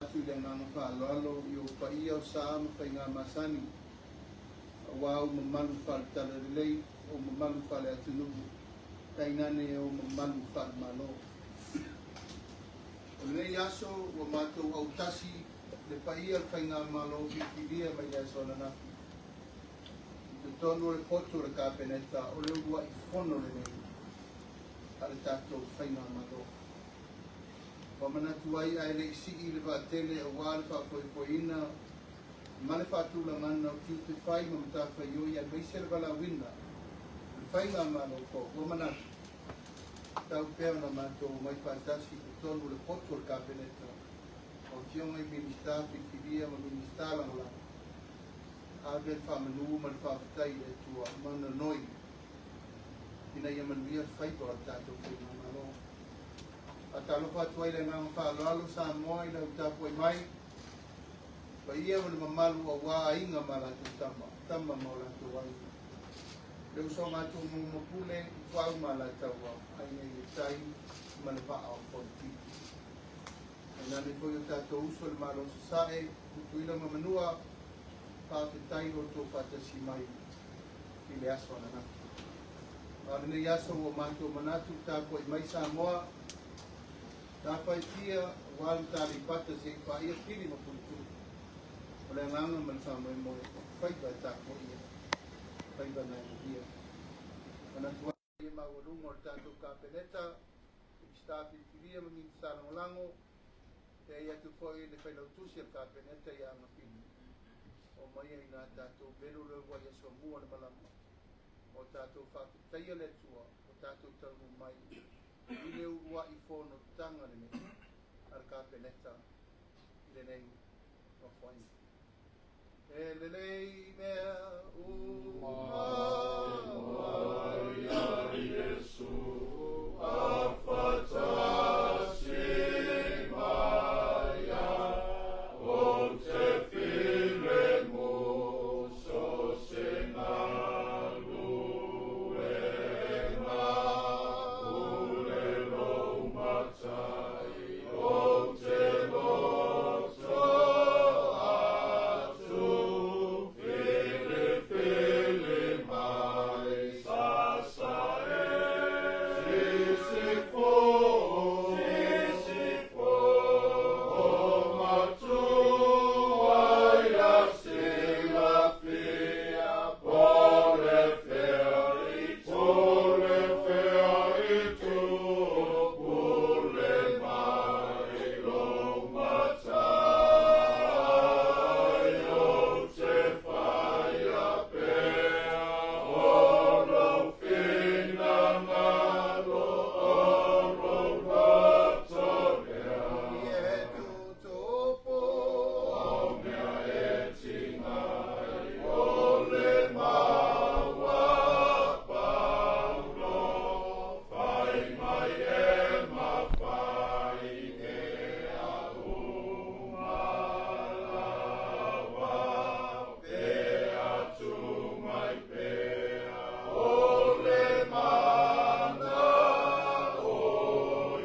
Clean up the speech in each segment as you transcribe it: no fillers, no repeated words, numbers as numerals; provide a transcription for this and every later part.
Atu i le agaga faaaloalo i ou paia o sa ma faiga masani, aua ou mamalu faale-talalelei, ou mamalu faale-atunuu, tainane ou mamalu faale-Malo. O lenei aso ua matou autasi le paia o le Faigamalo filifilia mai le aso ananafi i totonu o le potu o le Kapeneta, o le uluai fono lenei a le tatou Faigamalo. Ua manatu ai ae le i sii le vaatele aua le faafoefoeina ma le faatulagaga o tiute fai ma matafaioi aemaise le valaauina o le Faigamalo fou, ua manatu, tatau pea ona matou omai faatasi i totonu o le potu o le Kapeneta o Afioga i Minisita filifilia ma Minisita Lagolago, ave le faamanu ma le faafetai i le Atua ma nonoi ina ia manuia faiva o le tatou Faigamalo. Faatalofa atu ai le agaga faaaloalo Samoa i lau tapuai mai, paia ma le mamalu aua aiga ma latou tama, tama ma o latou aiga. Le usoga a Tumua ma Pule, Ituau ma Alataua, Aiga i le Tai ma le Vaa o Fonoti. Tainane foi o tatou uso i le Malo Sasae, Tutuila ma Manua, faafetai lo outou faatasi mai i le aso ananafi. A o lenei aso ua matou manatu tapuai mai Samoa, Satupaitea aua le Aleipata se i paia Fili ma Puletuu. O le agaga ma le faamoemoe o faiva e tapuaia, faiva na e manuia. Manatu ai e maualuga o le tatou Kapeneta, Minisita filifilia ma Minisita Lagolago, e atu foi le failautusi o le Kapeneta ia Agafili, o mai ai nā tatou velo le uluai aso mua o le malama, o tatou faafetaia le Atua, o tatou taunuu mai i le uluai fonotaga lenei a le Kapeneta i lenei nofoaiga. E lelei mea uma mai ia Iesu a faatasi mai au, ou te filemu, so o se galuega, pule lou Matai, ou te loto atu, filifili mai, sasae, sisifo, sisifo, o Matua ia silafia, po o le fea itu, po o le fea itu, pule mai lou Matai, ou te faia pea o lou finagalo, o lou loto lea. E tutupu o mea e tiga ai, o le mau a Paulo, fai mai e mafai mea uma lava, pe atu mai pea, o le mana o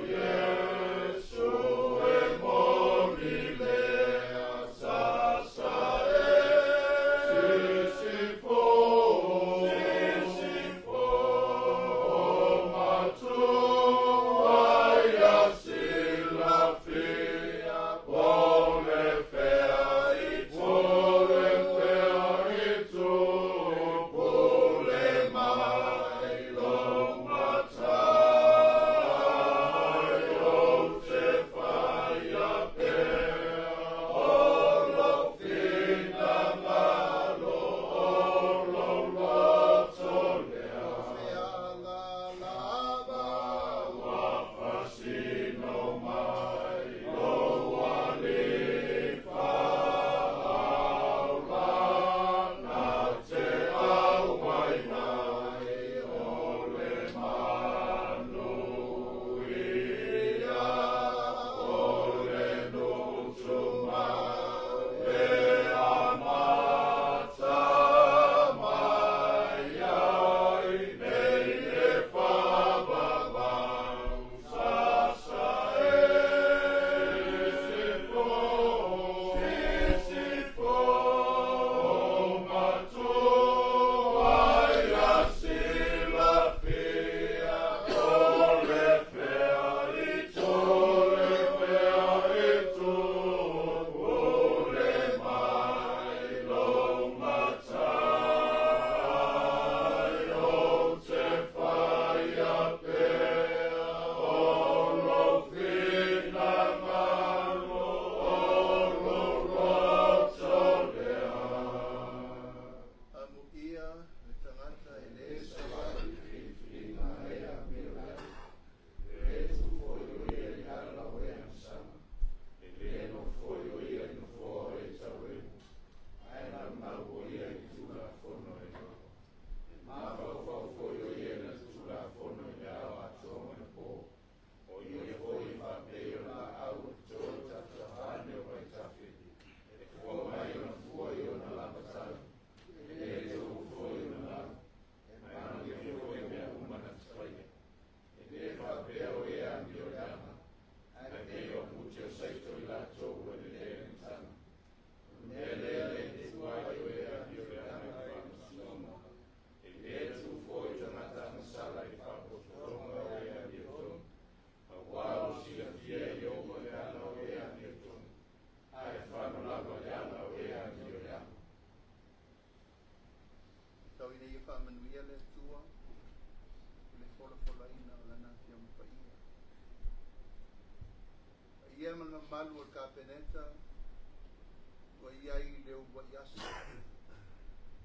Iesu e moni lea, sasae, sisifo, sisifo, o Matua ia silafia, po o le fea itu, po o le fea itu, pule mai lou Matai, ou te faia pea o lou finagalo, o lou loto lea. Se ala lava ua faasino mai lou Alii Faaola, na te auai mai o le manuia, o le nuu tumau e amata mai ai nei e faavavau, sasae, sisifo. Faamanuia le Atua i le folafolaina o Lana Afioga Paia. Paia ma le mamalu o le Kapeneta ua i ai i le uluai aso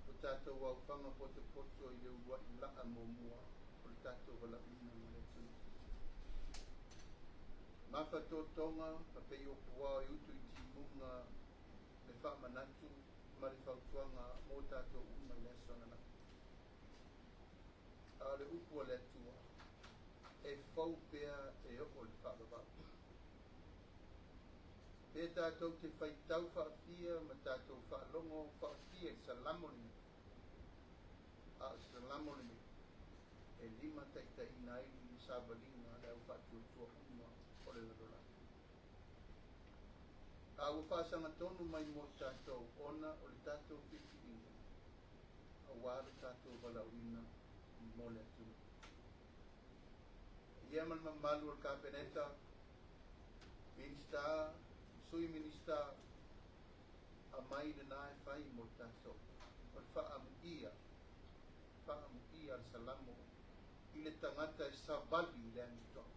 o tatou aufaga potopoto i le uluai laa muamua o le tatou valaauina mo le atunuu. Mafatotoga ma pei o puao e utu i timuga le faamanatu ma le fautuaga mo tatou uma i le aso ananafi. A o le upu a le Atua, e fou pea e oo i le faavavau. Pe tatou te faitau faafia ma tatou faalogo faafia i le Salamo lenei, a o le Salamo lenei e limataitaiina ai le savaliga a le au faatuatua uma o le lalolagi. A ua faasagatonu mai mo tatou ona o le tatou filifiliga aua lo tatou valaauina mo le atunuu. Ia ma le mamalu o le Kapeneta, Minisita, Sui Minisita, aumai lena e fai mo tatou. O le faaamuia, faaamuia le Salamo i le tagata e savali i le amiotonu.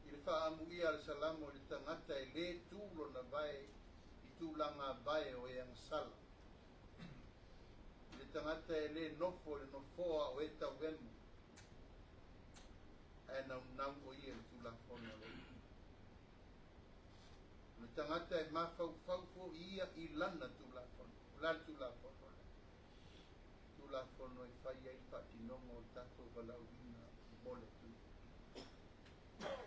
I le faaamuia a le Salamo i le tagata e lē tu lona vae i tulaga vae o e agasala. I le tagata e lē nofo i le nofoa o e tauemu, ae naunau o ia i le Tulafono a le Alii. O le tagata e mafaufau foi ia i lana Tulafono. O le a le Tulafono lea? Tulafono e fai ai le faatinoga o le tatou valaauina mo le atunuu.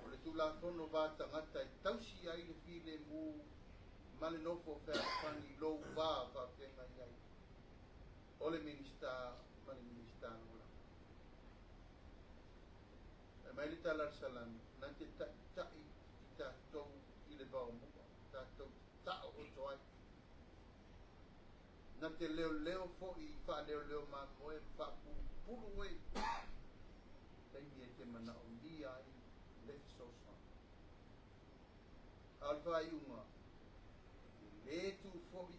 O le Tulafono va tagata e tausi ai le filemu ma le nofo fealofani i lou va faafeagai ai o le Minisita ma le Minisita Lagolago. Fai mai le tala a le Salani, na te taʻitaʻi i tatou i le vaomua, tatou te taooto ai. Na te leoleo foi i faaleoleo mamoe ma faapulupulu e taimi e te manaomia ai le fesoasoani. A o le faaiuga, e lē tu foi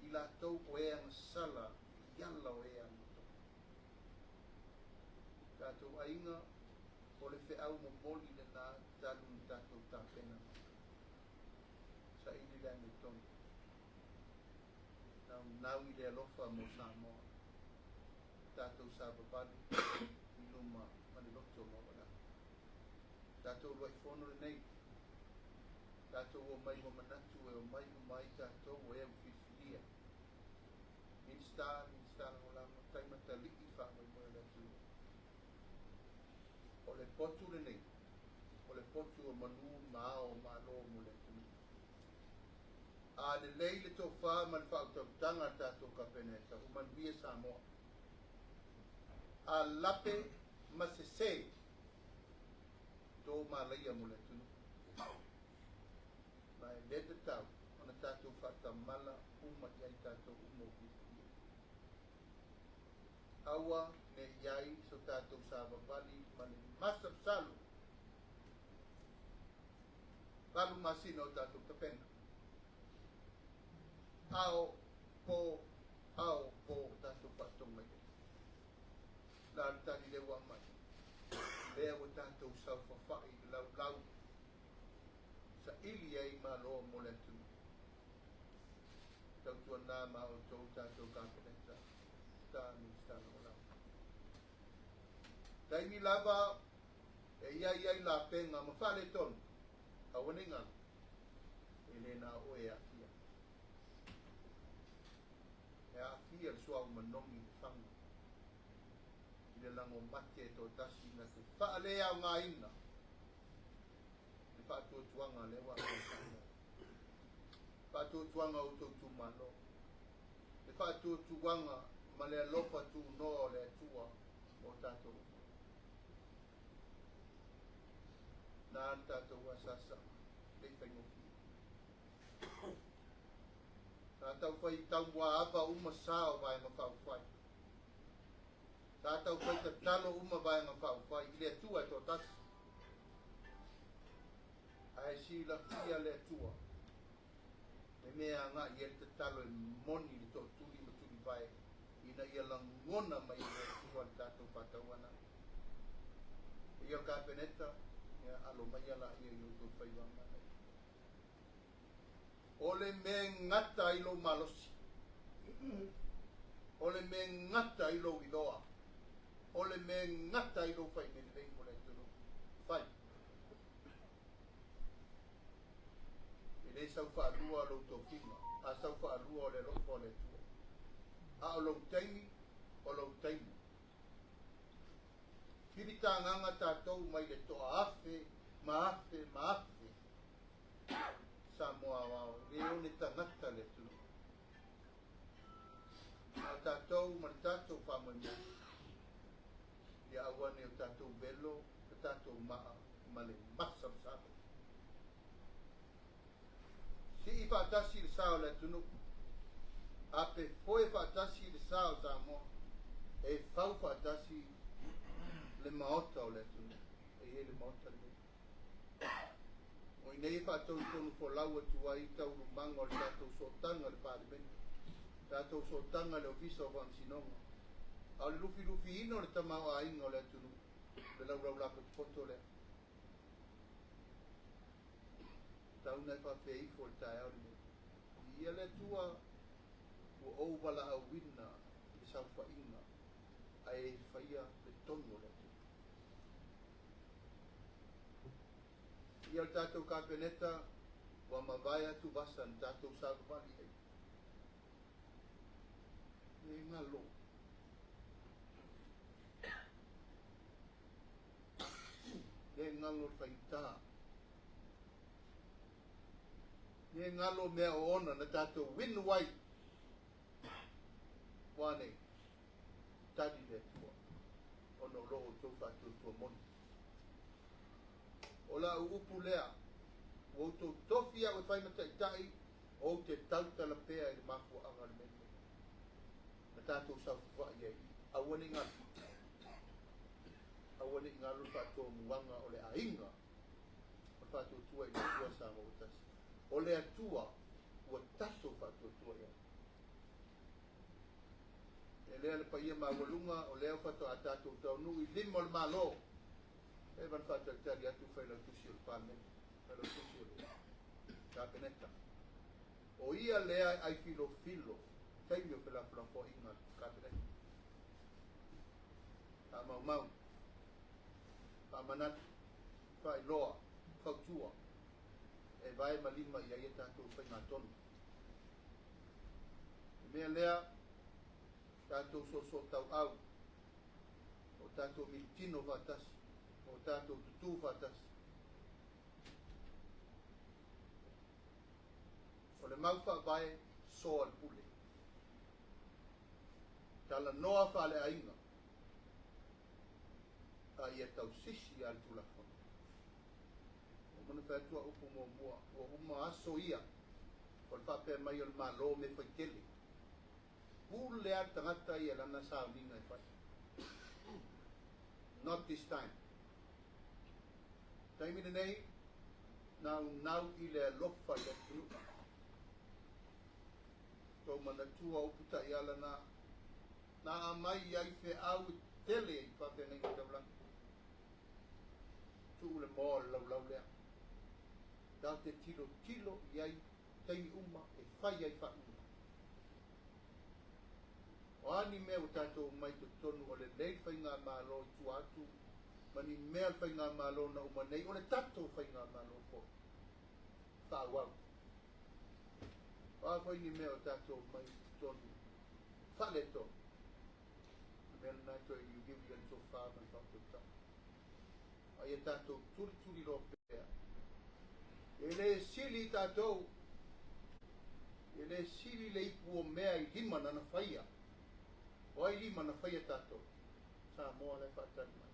i latou o e agasala i ala o e amiotonu. Tatou aiga, o le feau momoli lena talu na tatou tapena mai. Saili le amiotonu. Naunau i le alofa mo Samoa. Tatou savavali i luma ma le loto maualalo. Tatou uluai fono lenei. Tatou omai ua manatu e omai uma ai tatou o e ua filifilia. Minisita, Minisita Lagolago, taimatalii faamoemoe o le atunuu. O le potu lenei, o le potu o manu ma ao o Malo mo le atunuu. A lelei le tofa ma le faautautaga a le tatou Kapeneta, ua manuia Samoa. A lape ma sesē, to malaia mo le atunuu. Ma e le tatau ona tatou faatamala uma i ai tatou uma o filifilia. Aua ne i ai so tatou savavali ma le masalosalo 8 masina o tatou tapena. Ao, po, ao, po o tatou faatoga i ai. La le tali lea ua aumai. Lea ua tatou saofafai i le laulau saili ai Malo mo le atunuu. Tautuana ma outou tatou Kapeneta, ta Minisita Lagolago. Taimi lava e i ai ai lapega ma faaletonu, aua ne i galo, e le na o oe e aafia. E aafia le suauu manogi i le faga, i le lago mate e toatasi na te faaleaogaina le faatuatuaga lea ua aumai i Samoa. Faatuatuaga o outou itumalo, le faatuatuaga ma le alofa tunoa o le Atua mo tatou uma. Na le tatou asasa le i faigofie. Sa tau fai taumuaava uma sa o Vaega Faaupufai. Sa tau fai tatalo uma Vaega Faaupufai i le Atua e toatasi. Ae silafia le Atua le mea e agai i ai le tatalo e moni le tootuli ma tulivae i ina ia lagona mai e le Atua le tatou faatauanau. Paia o le Kapeneta, ia alo mai laia i outou faiva manaia. O le mea e gata ai lou malosi, o le mea e gata ai lou iloa, o le mea e gata ai lou fai mea lelei mo le atunuu, fai. E le sau faalua lou tofiga, a sau faalua o le alofa o le Atua. A o lou taimi, o lou taimi. Pili tagaga tatou mai le toa afe ma afe ma afe Samoa aoao, e le one tagata le atunuu. A o tatou ma le tatou faamoemoe, ia aua ne i o tatou velo le tatou maa ma le masalosalo. Sii faatasi le sa o le atunuu, ape foe faatasi le sa o Samoa, e fau faatasi le maota o le atunuu. E i ai le maota lenei. O i nei e faatonutonu folau atu ai taualumaga o le tatou sootaga i le Palemene, tatou sootaga i le Ofisa o Faamasinoga, a o le lufilufiina o le tamaoaiga o le atunuu, le laulau lapotopoto lea. Tau ina e faapea ifo i le taeao lenei, Viia le Atua ua ou valaauina i le saofaiga ae faia le tonu o le atunuu. Ia le tatou Kapeneta ua mavae atu vasa na tatou savavali ai. E galo. Le galo le faigata. Le galo mea oona na tatou winu ai. Ua nei, tali le Atua, ona o lo outou faatuatua moni. O lau upu lea, ua outou tofi au e fai ma taitai, ou te tautala pea i le mafuaaga o le mea lenei. Na tatou saofafai ai, aua ne i galo, aua ne i galo le faatomuaga o le aiga o le faatuatua i le Atua Samoa ua tasi. O le Atua ua tatou faatuatua i ai. E lea le paia maualuga o lea faatoa tatou taunuu i lima o le Malo. E leva ona faatalitali atu le Failautusi o le Palemene, Failautusi o le Kapeneta. O ia lea e ai filofilo taimi o felafolafoaiga a le Kapeneta. Faamaumau, faamanatu, faailoa, fautua, e vae ma lima i ai a tatou faigatonu. O le mea lea, tatou soosootaua, o tatou militino faatasi, o tatou tutū faatasi. O le mau faavae soa le pule. Talanoa faaleaiga a ia tausisi a le Tulafono. Ua uma ona fai atu au upu muamua, ua uma aso ia o le faapea mai o le Malo mea faitele. Pule lava le tagata ia lana sauniga e fai. Not this time. Taimi lenei, naunau i le alofa i le atunuu. Tou manatua upu taiala na, na aumai ai feau e tele i faafeagaiga taulagi. Tuu le moa o le laulau lea. Tatou te tilotilo i ai taimi uma e fai ai faaiuga. O a ni mea ua tatou omai i totonu o lenei faigamalo i tua atu ma ni mea o le faigamalo na uma nei, o le tatou faigamalo foi faaauau. O a foi ni mea ua tatou omai i totonu faaletonu, o le mea lena e toe liuliu i ai le tofa ma le faautautaga. A ia tatou tulituliloa pea. E le sili i tatou, e le sili le ipu o mea i lima na na faia. O ai lima na faia tatou? Samoa la e faatali mai.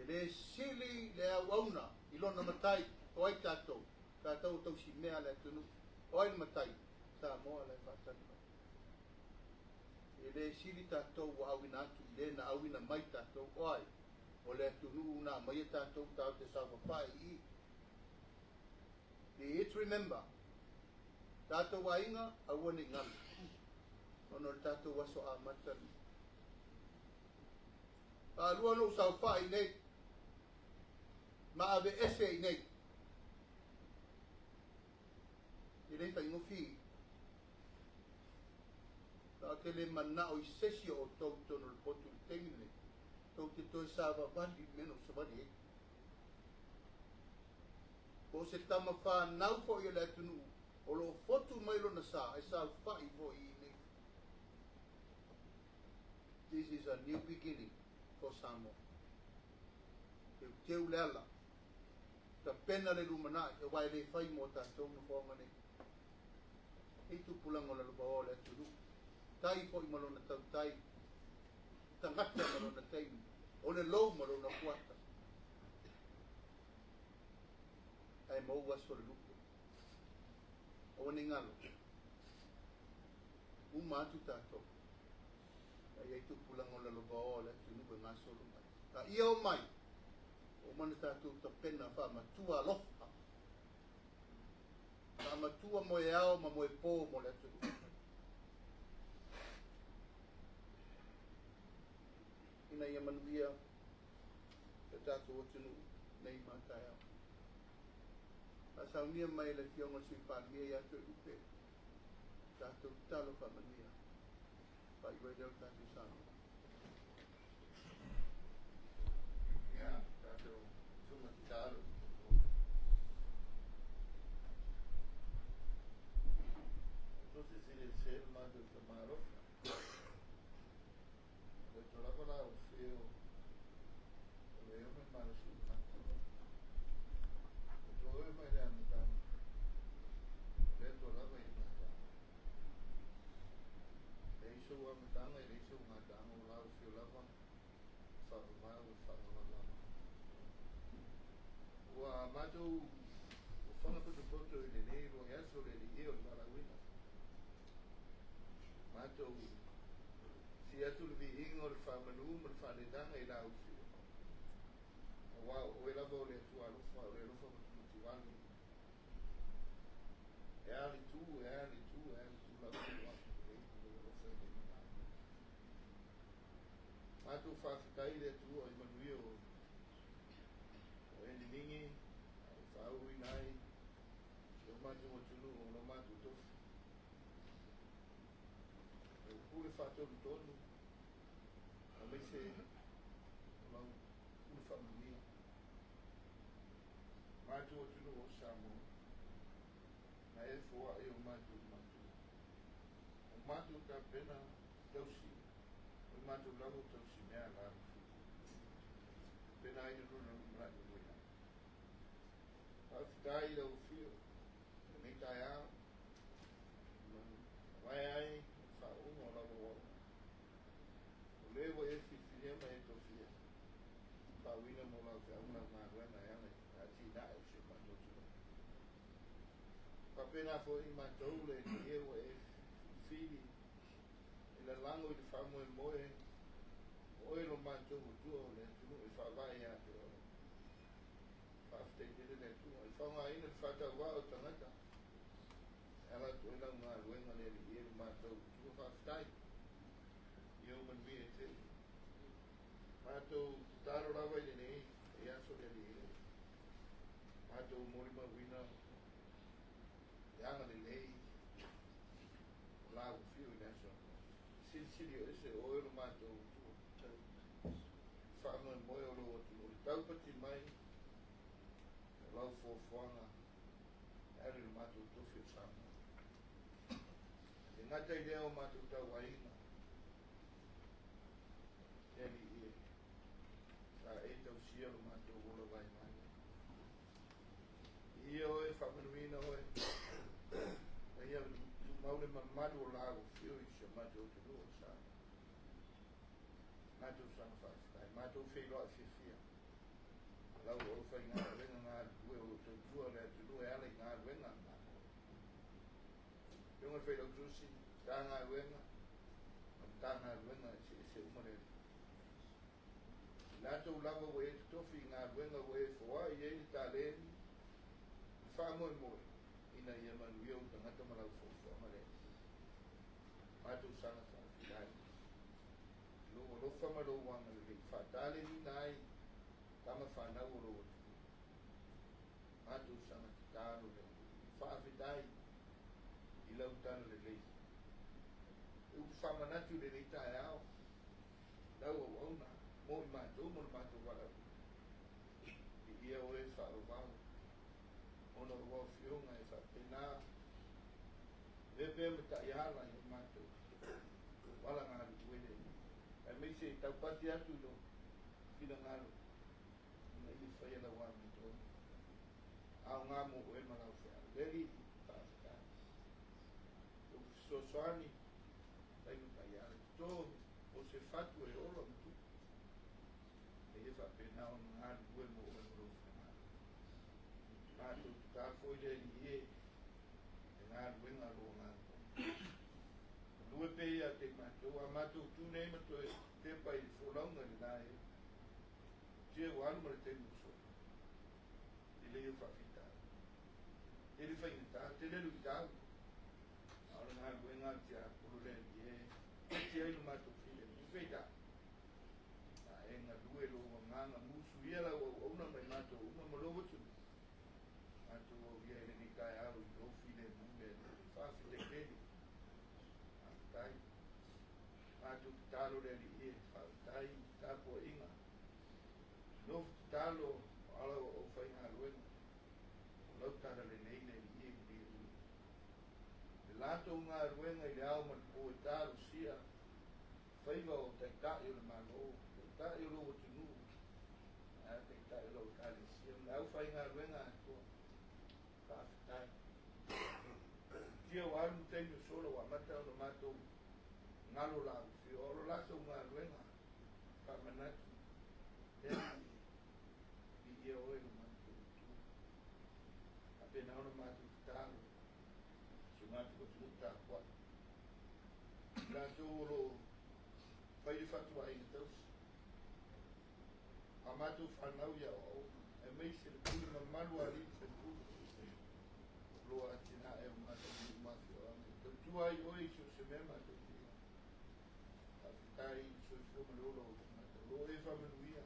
E le sili le auauna i lona matai, o ai tatou? Tatou o tausimea a le atunuu. O ai le matai? Samoa la e faatali mai. E le sili tatou ua auina atu i le na auina mai tatou, o ai? O le atunuu na aumaia tatou tatou te saofafai i i. Be it remember, tatou aiga, aua ne i galo. Ona o le tatou aso amata lenei. Faalua ona ou saofai i inei ma aveese i inei. E le faigofie. Ma ou te le manao i se isi o outou i totonu o le potu i le taimi lenei, tou te toe savavali i le mea na ou savali ai. Po o se tama fanau foi a le atunuu o lo o fotu mai lona sa e saofai foi i inei. This is a new beginning for Samoa. Teuteu le ala, tapena le lumanai, aua e le fai mo tatou nofoaga nei. E i tupulaga o lalovaoa o le atunuu, tai foi ma lona tautai, tagata ma lona taimi, o le lou ma lona fuata. Ae maua aso o le lupe. Aua ne i galo, uma atu tatou, a i ai tupulaga o lalovaoa o le atunuu e gasolo mai. A ia o mai, ua uma ona tatou tapena faamatua alofa, faamatua moeao ma moepo mo le atunuu. Ina ia manuia le tatou atunuu nei ma taeao. Faasaunia mai e le Afioga i le Sui Palemia ia Toelupe tatou tatalo faamanuia. Faaiu ai lea o le tatou saunoaga. Ia, tatou tuma tatalo. Tusi sili se matou tamalofa. O le tolaga la o feo o le ome malosi o mata. O to e mai le amataga. O le tolaga i mata. E leai sou amataga, e leai sou gataaga o la o feo lava faavavau e faavavau lava. Ua matou ofaga potopoto i lenei luai aso le alii e o le valaauina. Matou si atu le viiga o le faamanu ma le faaleleaga i la au fio. Aua o oe lava o le Atua alofa, o le alofa matimativalu. E a le tu, e a le tu, e a le tulaga o atu lelei ma lou alofa e le manaia. Matou faafetai le Atua i manuia o Elilingi e faauuina ai si o matou atunuu o lo matou tofi. Lau pule faatonutonu aemaise o lau pule faamanuia. Matou atunuu o Samoa, na e foai o matou matua. O matou tapena tausi, o matou lava tausi mea la. Pena ai luna lumanai luina. Faafetai lau afio, lenei taeao, vae ai faauuga o lau auauna. O le ua e filifilia ma e tofia, faauuina mo lau feauga lau galuega e ala i atinae o si o matou atunuu. Faapena foi matou le Alii e ua e filifili e lalago i le faamoemoe o oe lo matou Atua o le atunuu e faavae ia te oe. Faafetai tele le Atua i faaaogaina le faatauvaa o tagata e ala atu ai lau galuega le Alii e lo matou Atua. Faafetai i ou manuia e tele. Matou tatalo lava i lenei aso le Alii e. Matou molimauina le agalelei o lau afio i le aso. Silisili o ese o oe lo matou Atua. Faamoemoe o lou atunuu le taupati mai o lau fuafuaga e ale le matou tofi o Samoa. E gata i lea o matou tauaiga e Alii e, sa e tausia lo matou ola vaivai. Ia oe faamanuina oe, ma ia tumau le mamalu o lau afio i si o matou atunuu o Samoa. Matou saga faafetai, matou feiloai fiafia. Lau o faigaluega galulue o lo o tautua le atunuu e ala i galuega a le Malo. Afioga i le Failautusi, Matagaluega ma Matagaluega eseese uma le Alii. I latou lava ua e totofi i galuega ua e foai ai le taleni, le faamoemoe, ina ia manuia ou tagata ma lau fuafuaga le Alii. Matou saga faafetai i lou alofa ma lou agalelei faataleniina ai tama fanau o lou atunuu. Matou saga tatalo le Alii, faafetai i lau talalelei. E upu faamanatu i lenei taeao lau auauna mo i matou ma le matou valaauina. Viia oe faaauau ona o lau Afioga e faapena avea pea ma taiala i o matou ala galulue le Alii, aemaise e taupati atu i lou finagalo ina ia faia lau amiotonu aoga mo oe ma lau feau. Le Alii, faafetai. Lou fesoasoani fai ma taiala toto o se fatu e ola ma tupu ina ia faapena ona galulue mo oe ma lou finagalo. Matou tatalo foi le Alii e le galuega a lou Agaga Paia. Galue pea ia te i matou, a matou tu nei ma toe tepa i le folauga i le la e tia ua alu ma le taimi ua sola. Tele ia o faafitauli, tele faigata, tele luitau, a o le galuega a le tiapolo le Alii e eti ai lo matou filemu. Peitai, a e galue lou agaga musuia lau auauna mai matou uma ma lou atunuu, matou aulia ai lenei taeao i lou filemu le Alii. Faafetai tele. Faafetai. Matou tatalo le Alii e faafetai i tapuaiga. Nofo tatalo o ala o au faigaluega o lau talalelei le Alii e muliuli. Le latou galuega i le ao ma le po e talosia faiva o taitai o le Malo, taitai o lou atunuu, ae a taitai o lau Ekalesia ma le aufaigaluega atoa. Faafetai. Tia ua alu le taimi o sola ua amata ona matou galo laufi o lo latou galuega faamanatu le Alii e viia oe lo matou Atua. Faapena ona matou tatalo si o matou atunuu tapuai. I latou o lo o fai le fatuaiga tausi, a matou fanau i aoaoga, aemaise le pule mamalu a alii ma faipule o lo o atinae o matou nuu ma afioaga e tautua ai oe i so o se mea matou te i ai. Faafetai i le soifua ma le ola o ou tagata o lo o e faamanuia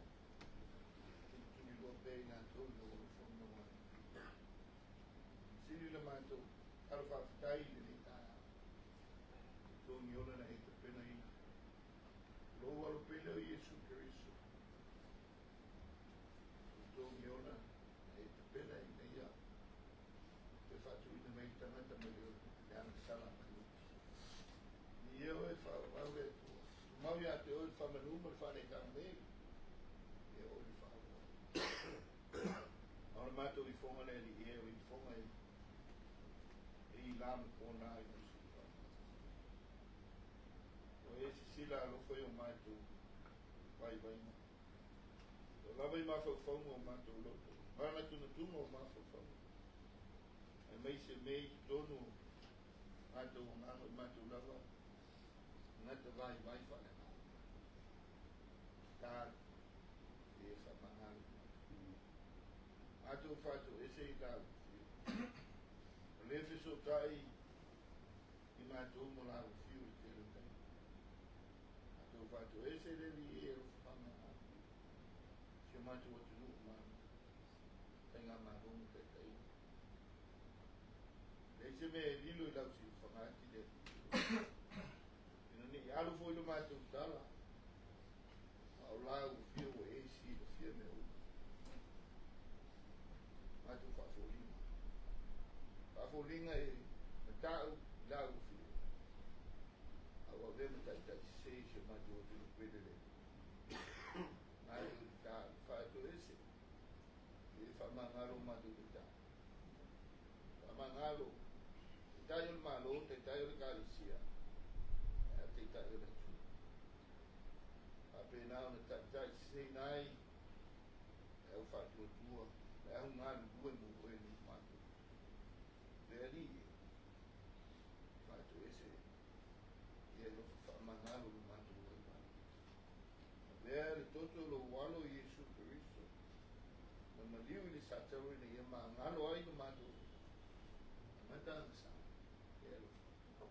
tulituliloa pea i latou i lou alofa ma lou agalelei. Sili le matou tala faafetai i lenei taeao i togi ola na e tapenaina. Lou alo pele o Iesu Keriso. O togi ola na e tapenaina ia te faatuina mai tagata mai le agasala mai oti. Ia oe faaauau le Atua. Tumau ia te oe le faamanu ma le faaleitaga meli. Ia oe le faaauau. A o le matou ifoga le Alii e o ifoga e i la ma pona i lou siufaga. O e sisila alofa i o matou vaivaiga. O lava i mafaufauga o matou loto, manatunatuga o mafaufauga. Aemaise mea i totonu o matou agaga i matou lava tagata vaivai faaleagaga. Tatalo e faamagalo i matou. Matou faatoese i lau afio. O le fesootai i matou ma lau afio i le tele o taimi. Matou faatoese le Alii e alofa faamagalo. Si o matou atunuu ma faigamalo ma taitaiga. Leai se mea e lilo i lau siufaga ati le Alii. Ina ne i alu foi le matou tala, a o lau afio ua e silafia mea uma. Matou faafoliga. Faafoliga e matau i lau afio. A ua avea ma taitai sese i si o matou atunuu pele le Alii. Matou tatalo, faatoese, e faamagalo matou taitai. Faamagalo, taitai o le Malo, taitai o le Ekalesia, ae a taitai o le atunuu. Faapena ona taitai seseina ai le au faatuatua, le au galulue mo oe nei matou. Le Alii e, faatoese ia alofa faamagalo lo matou vaivai. Avea le toto o lou alo Iesu Keriso, na maliu i le satalo ina ia magalo ai lo matou tagata agasala. E alofa.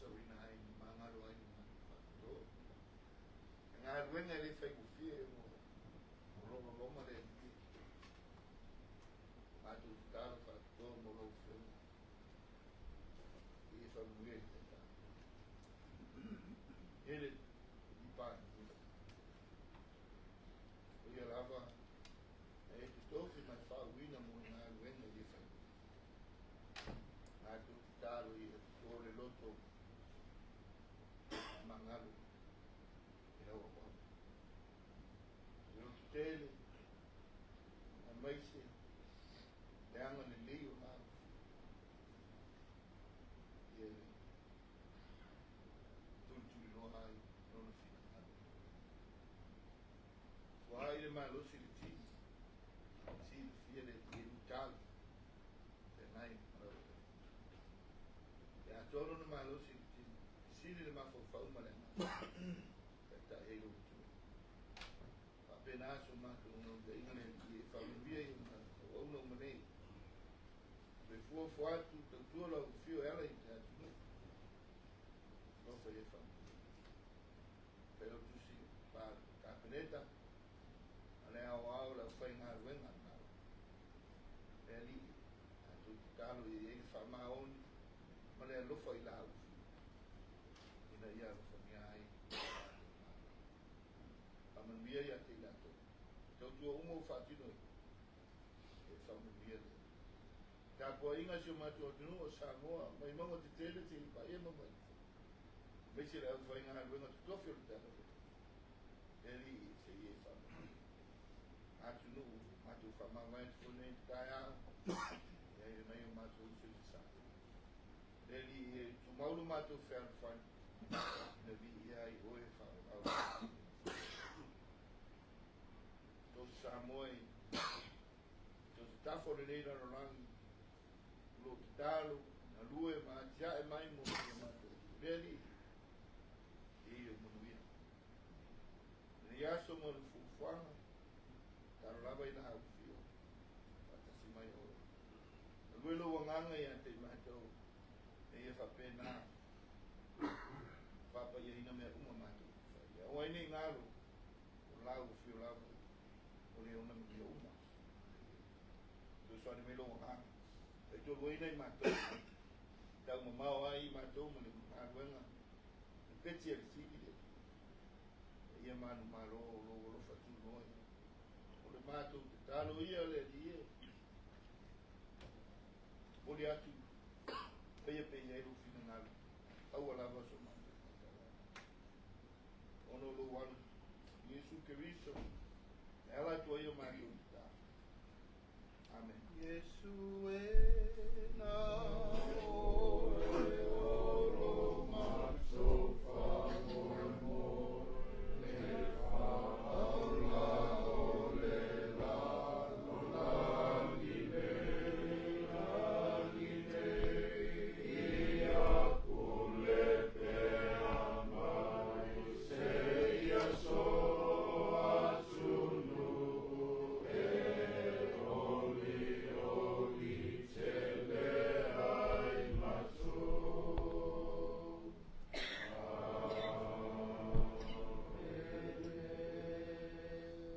faasaoina ai ma magalo ai le matou faapitoa. E galuega e lē faigofie ua lololoma le Alii matou tatalo faapitoa mo lau Afioga ia faamanuia i le taitao e le Palemia o ia lava e totofi ma e faauuina mo le galuega i le faigofie. Matou tatalo ia toto le loto magalo i lau auauna le loto tele aemaise le agalelei o lau ia tulituliloa ai lona finagalo. Foai le malosi i le tino silafia le Alii e lutalo feagai ma lau e atoa lona malosi i le tino sili le mafaufau ma le agaga taitai ai lou atunuu. Faapena so matou naunautaiga le Alii e faamanuia i auauna uma nei le fuafua atu tautua lau afio e ala i le atunuu alofa ia faamanuia. Failautusi pa Kapeneta ma le aoao le aufaigaluega a le Malo le Alii matou tatalo ia i ai le faamaoni ma le alofa i lau ina ia alofagia ai matou Malo. Faamanuia ia te i latou tautua uma ua faatino e faamanuia le tapuaiga si o matou atunuu o Samoa mai mauga tetele seia paia mauga iti aemaise le aufaigaluega totofi o le tatou le Alii seia e faamanuia atunuu matou faamavae atu foi nei le taeao e ai le nai o matou uso i Sasae. Le Alii e tumau lo matou fealofani ina viia ai oe faaauau tosi Samoa i tosi tafa o lenei lalolagi o loo tatalo galue ma atiae mai mo si o matou atunuu. Le Alii e ia manuia lenei aso ma le fuafuaga talo lava i la ufio faatasi mai oe galue lou agaga ia te i matou e ia faapena faapaiaina mea uma matou fai. Aua ai nei galo o lau afio lava o le ona manuia uma. Fesoasoani mai lou agaga taitoluaina i matou taumamao ai i matou ma le galuega le peti a le sili le ia manumalo o lou alofa tunoa o le matou tatalo ia le Alii e momoli atu faia pe i ai lou finagalo aua lava so matou ona o lou alo Iesu Keriso e ala atu ai o matou tatalo. Amen. Iesu e.